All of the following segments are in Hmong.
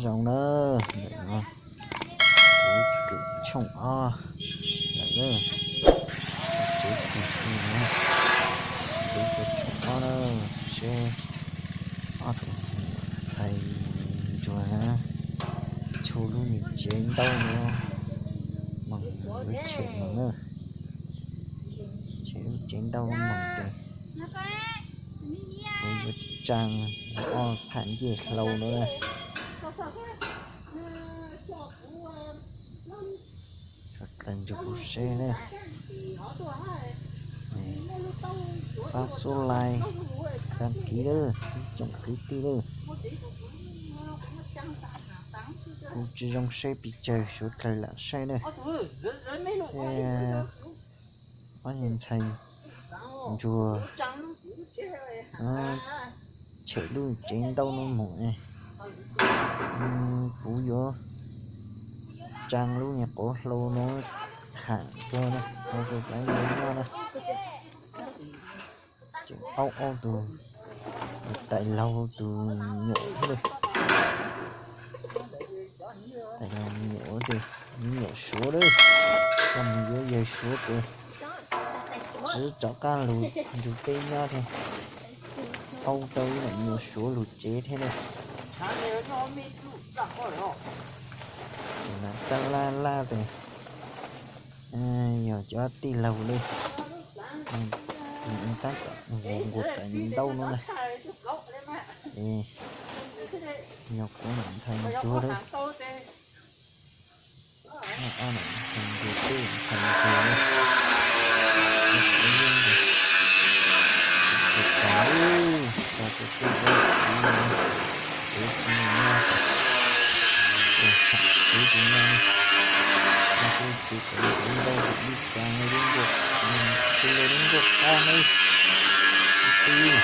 Zoo na, ntawm no kuv kawm tshooj ob lawm na. Tsev kws no, kuv kawm tshooj ob na, seb ob tug ntxhais ntsuag na tshu lub niag tsev ntaub no moog, lub tsheb moog na, tshu lub tsev ntaub moog tes kuv yuav tsaa ob pham ncej hlau no na. Sawv daws nrug kuv seb na, pab xub like, đăng ký lawm ib tsoom kwv tij lawm. Kuv tsis zoo saib pes tsawg, suav dlawg lam saib na. Ob niag ntxhais ntsuag tshem lub tsev ntaub no moog, kuv yuav tsaa lub niag qauv hlau no haam rua na, rua rau cov nyob na. Tseem aub aub tug, tais laug tug nyuam thiab lawm. Tais laug nyuam tes, me nyuam suav lawm, koj mus yuav yawg suav tes, tsi rov qab lug nrug peb nyob thiab, aub tau ib me nyuam suav lug tsev thiab lawm. Tab laj laj tes, yog cov tij laug li, tab tom nquas tais ntaub no na. Yog kuv nam ntxhais ntsuag lawm, ob nam ntxhais ntsuag, tij ntxhais ntsuag, tus tas lawm, tso rau tej tsev tsis noj, tsev tsis noj, tsev kom ntau ntau ib tsaa lub nkuaj, tsis lub nkuaj qab na, ib tug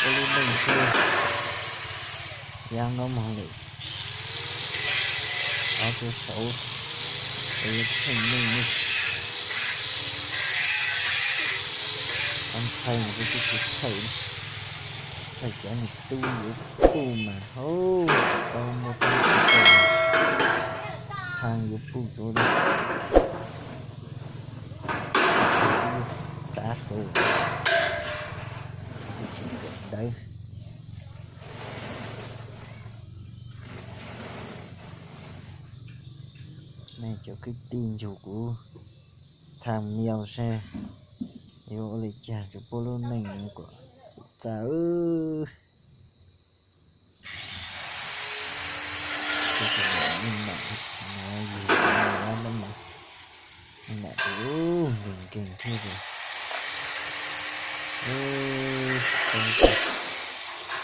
ua lub neej xwb, yav no moog lawm, qhov tsuas saud, yuav tsheej neej ne. Qhov ntxhais no kuv twb tsis txhawj, txhawj cov niag tub yuav puj mas hauv tau muaj tub tsis tau, thav yuav puj rua li. Tav hlau, kuv twb tsis kawm ntawv. Nej cov kwv tij nrug kuv tham mio seb yuav ua li cas rau puab lub neej kom txawm txaj. Tus me nyuam no yug tab mas me nyuam tus nkeeg nkeeg thiab ces, tau tas,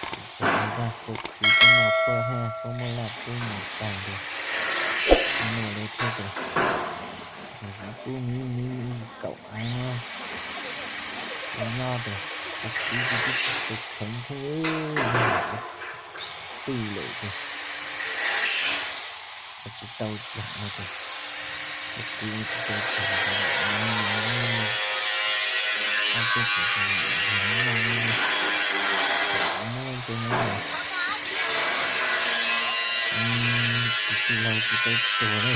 tsis txawj ntag, puab khwv puab noj puab hab puab muab laj puab mus tag ces, muaj li thiab ces, kuv pub miv miv kaum av no, ua nyob ces kuv khwv kuv twb tsis tau kheev thiab, tij lawm ces, tsis tau cas ces, kuv khwv tsis tau cas ces, ob peb tug noj li, muab tej no, tus tij laug tsis tau tuag li,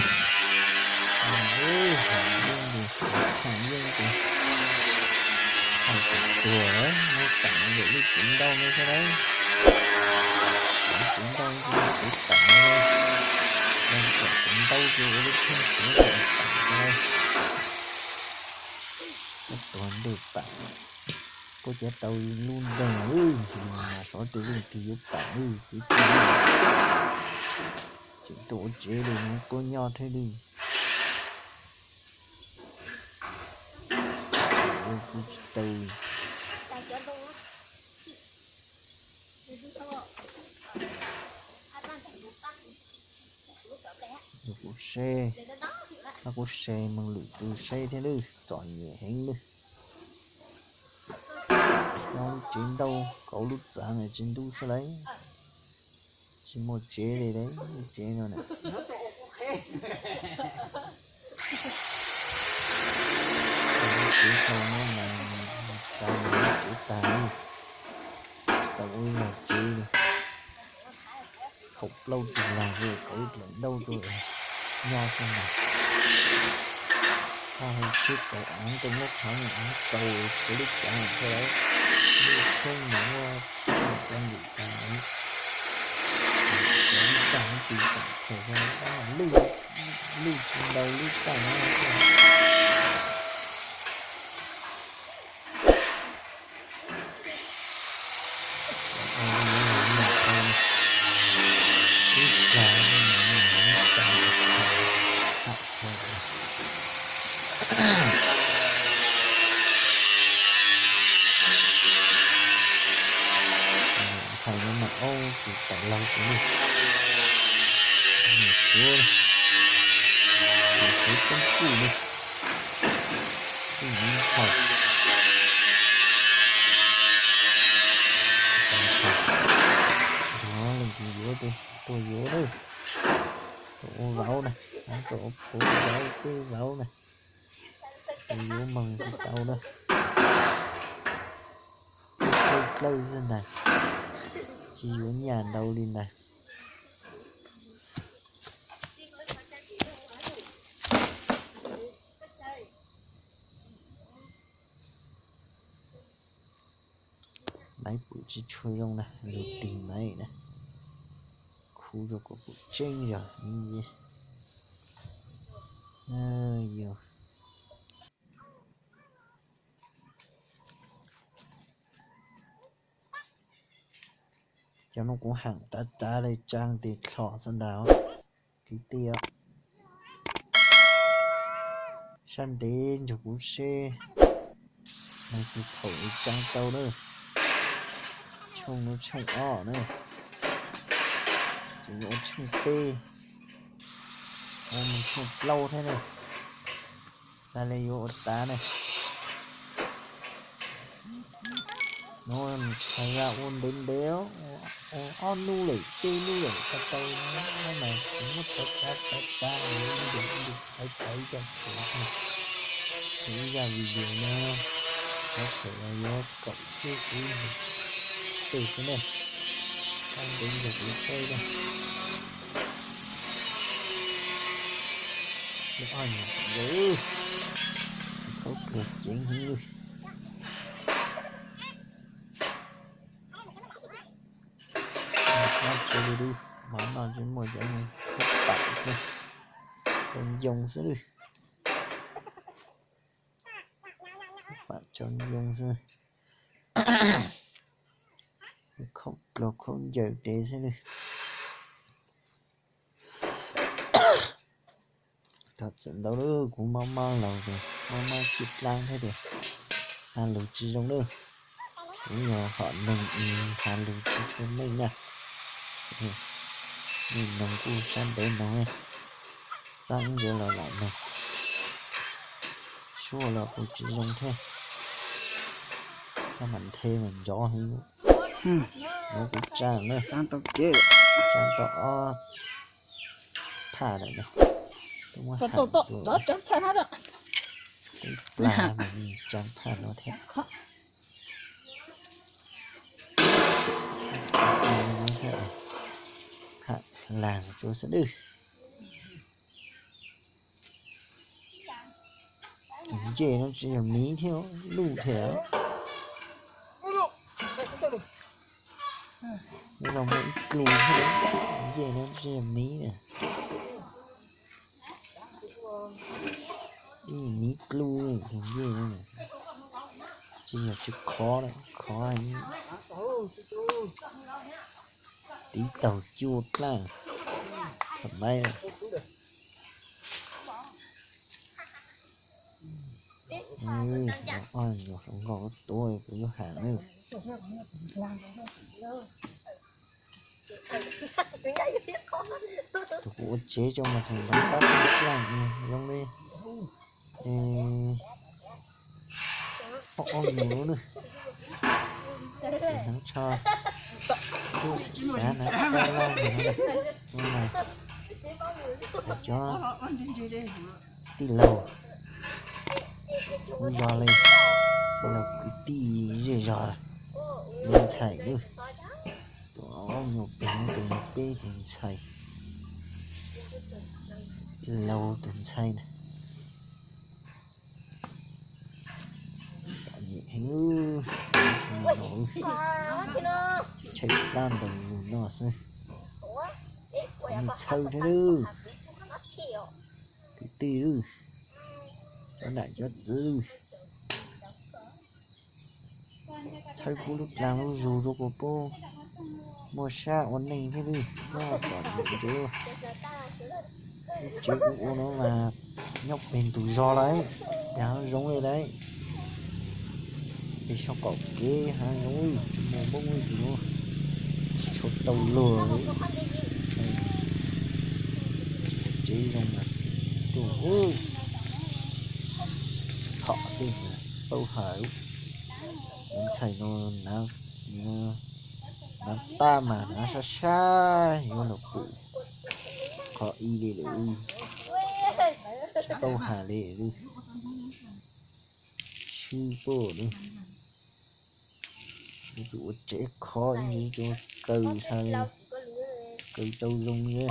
haus yeeb ces, haus yeeb ces, haus tsis tuag lawm, muab tam lawm lub tsev ntaub no xwb lauj. Lub tsev ntaub no, lub tsev tam no, lub tsev ntaub ces ua lub kheej tsev tam xwb lauj. Muab tuag ntej pam, puab cav tau lub nteeg, mas sov rua leej twg yuav pam, kwv tij, tseem tuaj ua tsev li, puab nyob thiab li. Kuv tsis tau, kuv se, kuv se moog lwm tus saib thiab lawm, txom nyem heev lawm. Nyob lub tsev ntaub kauv lub txav tsis ntub xwb lauj. Tsis muaj tsev li lauj, lub tsev no na. Lub tsev sau no mas Tau mus tsev tas li, tau ua ib lag tsev li. Kaum plaub tus lag, kaum ib daim ntaub rau nyob xwb mas. Haj hais tsheb kaus av rau muab qhov mus av kaus txhua lub cav thiab lawm. Lub tsheb mus muab cov ntim tas lawm. Cov lub tag no tis tam khev xwb, lub tsis ntau lub tag no. Ntxhais no mas aub tus tawm laug tus li, tus xwv tub kuj li, kuj ntxhais. Nrog leej twg yuav ces tuaj yuav lawm. Tuaj ua vauv na, tuaj ua phuv vauv teb vauv na, tus yuav moog tsis tau na. Dlawb dlawb xwb ntag, tsis yuav nyaj ntau li ntag. Maiv pum tsis tshua zoo na, lug tig maiv na, khuv rau kuv pum tseeb zog. Yog cov no kuv ham tav tav li tsaa tes dlhom xwb ntag os kwv tij. Sab ntev nrog kuv seb nag tus thaum li tsaa tau na. Tshooj no tshooj ob na, tseem yuav ua tshooj peb, ua mus tshooj plaub thiab na. Xav li yuav ua tav na. Nuav txhais zaj ua ntev ntev, ua ob hnub lawm peb hnub lawm tau tau no mas kuv muab txhais txhais txhais txhais ua ntev ntev txhais txhais ib zaj video no, txhais txhais los yuav kaum tsib xwb, tej xwb ne, txhais ntev ntev kuv saib na. Ib ob nyuag ntawd, khaub dluag ceev heev li. Noj tsis li, mov noj tsis muaj cov khaub pam thiab, tsaus ncoo xwb li. Pam tsaus ncoo xwb, khaub dluag khaub ncaws tes xwb li. Thov txim ntau lawm, kuv mob mob laus, mob mob txij dlaab thiab tias has lus tsis zoo lawm. Kuv yog hom neeg has lus tsis tshua meej na. Nej noog kuj sab ntev noog, txaab ntses los lam noog, suab los kuj tsis zoo thiab. Koj mam nthe mas nrov heev. Nuav kuv tsaa na, tsaa tau ob phaj lawm na. Tuaj muab ham rua, peb plag mas tsaa phaj no thiab. Ham lag rua xwb nawb. Tus ncej no tsis yog miv thiab, luj thiab. Nyob zoo muaj ib dlub thiab, tus ncej no tsis yog miv na. Ib miv dlub tus ncej no, tsis yog tsis khov lawm, khov heev. Tiv taug cua dlaab, thaum maib lawm. Ob nyuag hluas nkauj tuav kuv lub ham na. Tus kuv ua tsev rau mas thaum ntawd tab tom dlaab zoo li ob ob nyuag lub na. Hnav tsho, kuj xav hnav tab laj no na. Cov tij laug, Lub zog li, los kwv tij zej zog, lub ntxhais lub, tus ob nyuag pem tus peb tus ntxhais, laus tus ntxhais na. Txom nyem heev, tsheb plab ntawd mus noj xwb. Qhov me txhawb thiab lawm, kwv tij lawm, cov nam cov txwv lawm. Txhawb pub lub dlaag lub zug rua kuas puab muaj sab ua neej thiab lawm, nyob txom nyem ntsuav. Lub tsev kuv ua no mas nyob peg ntug zog lawm, peg hav zoov li lawm. Peg sab qaum kev hav zoov, tsis muaj npoob li tus no, tsis tshua tau luag li. Tsev zoo mas tuaj txhom tej mas paub hais. Cov ntxhais no hnav tab mas hnav sab sab yuav los pum qhov ib li lawm, tsis paub hais li lawm. Swb puag li. Yuav tsum ua tsev khov ib ntsis, yuav tsum kaw xa li, kaw tau zoo li.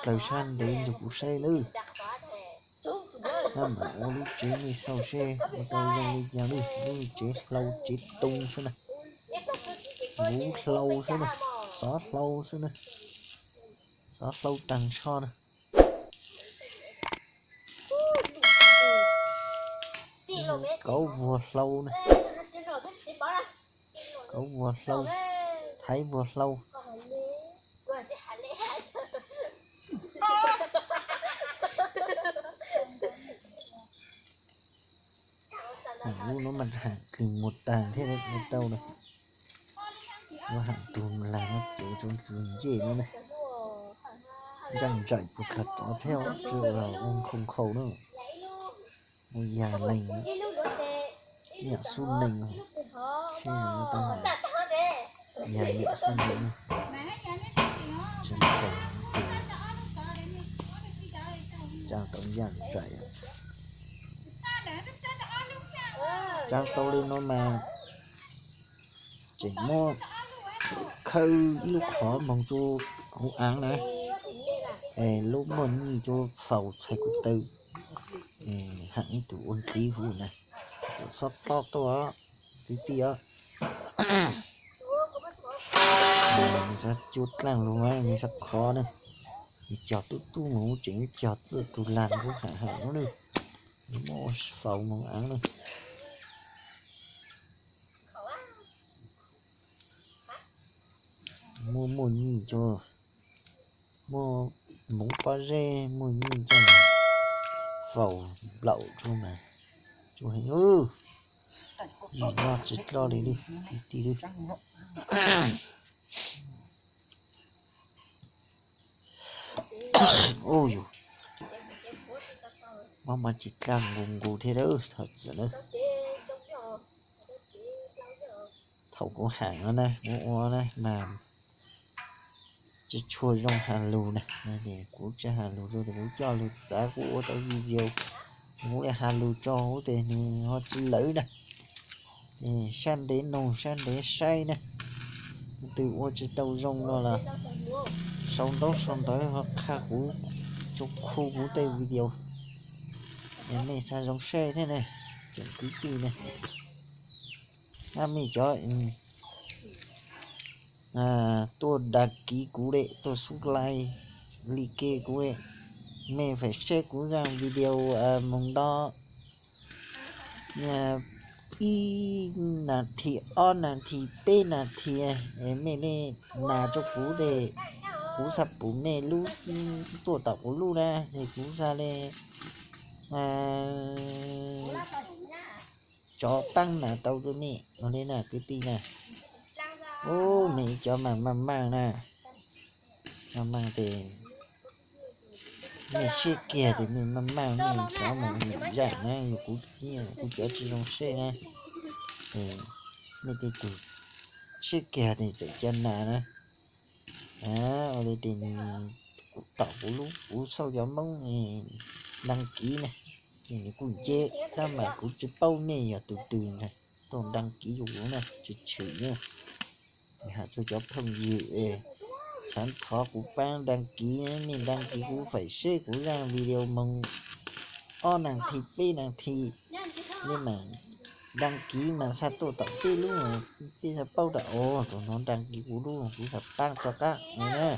Kaw sab ntev nrug kuv saib nawb. Maj mam ua lub tsev nej xauj seb ua tau zoo li cas nawb. Lub tsev hlau tsev too xwb na, vuv hlau xwb na, xov hlau xwb na, xov hlau taag nrho na. Kauv vuag hlau na, kauv vuag hlau, thaiv vuag hlau. Lub no mas haam dlig muag taag thiab ua tau na. Lub haam tug lag no txuv rau tus ncej no na. Ntsaj ntsais puag plawg tod thiab, tsi los ua nkhaus nkhaus na. Ua yam lees, ib yam xub nees, yam yam xub nees. Tseem khoom tus, tsaa tau yam ntsais. Tsaa tau li no mas tseem muab khawb ib lub qhov moog rua huv aav na, es lub muaj nyij rua faus txhais ko taw, haam ib tug ua ntxiv huv na, xob ploj tuaj kwv tij os. Nws xav cua dlaaj lug, nws xav khov na, nws cog tub tub moog tseem cog txij tug lag kuv haam haam lub na, nws muab faus moog aav na. Muaj muaj nyij rua, muaj moov pob zeb muaj nyij coj faus nplaum rua mas tsuas heev. Yus noj tsis dloj li lawm kwv tij lawm. Ub yus, mob mob tsis dlaj nkus nkus thiab lawm thov txim lawm. Thaum kuv haam no na, kuv ua na mas tsis tshua zoo has lug na, kuv tsis has lug rua tes kuv coj lug txav kuv ua tau video, kuv le has lug tso huv tes nws ho tsis lawv na. Sab ntev noog sab ntev saib na, leej twg ua tsis tau zoo no los sau ntaub sau ntawv ho qha kuv, rua khu kuv tej video, mej xav zoo saib thiab na, tsoom kwv tij na. Ab mej cov tuaj dag kiv kuv le, tuaj subscribe, like kuv le, mej faim saib kuv zaaj video moog nto ib nas this ob nas this peb nas this, mej le nas rua kuv tes kuv xaav pum mej lub tuaj tom kuv lub na, es kuv xaav le tso paab nas tau rua mej ua le na kwv tij na. Ub mej cov mas maaj maaj na, maaj maaj tes mej siab kiag tes mej maaj maaj mej xav moog yum zaaj na, yog kuv, kuv cov tsis zoo saib na, mej tej tug Siab kiag tes txawm ca nas na. Ua li tes nws tom kuv lub, kuv xauj cov Hmoob dag kiv na, ces nws kuj nce, tab mas kuv tsis paub nej yog tus twg ntag tuaj dag kiv kuv na, tsis tshwm na. Hais rau cov phooj ywg es xav thov kuv pab dag kiv, nej dag kiv kuv faim seb kuv zaj video moog ob nas this peb nas this, nej mam dag kiv mas xa tuaj tom peb lub, peb thiaj paub tas os tus no dag kiv kuv lub, kuv xav pab rov qab no na.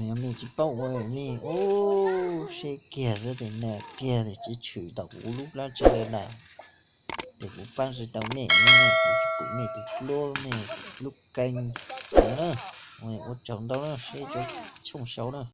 Yog nej tsis paub ua nej ub, siab kiag xwb tes nas kiag tes tsis tshwm tom kuv lub plab tsi le nas, ces kuv pab tsis tau nej, kuv tsis pum nej tus hlub, nej lub keeb na. Ua tsaug ntau na, seb tshooj sau na.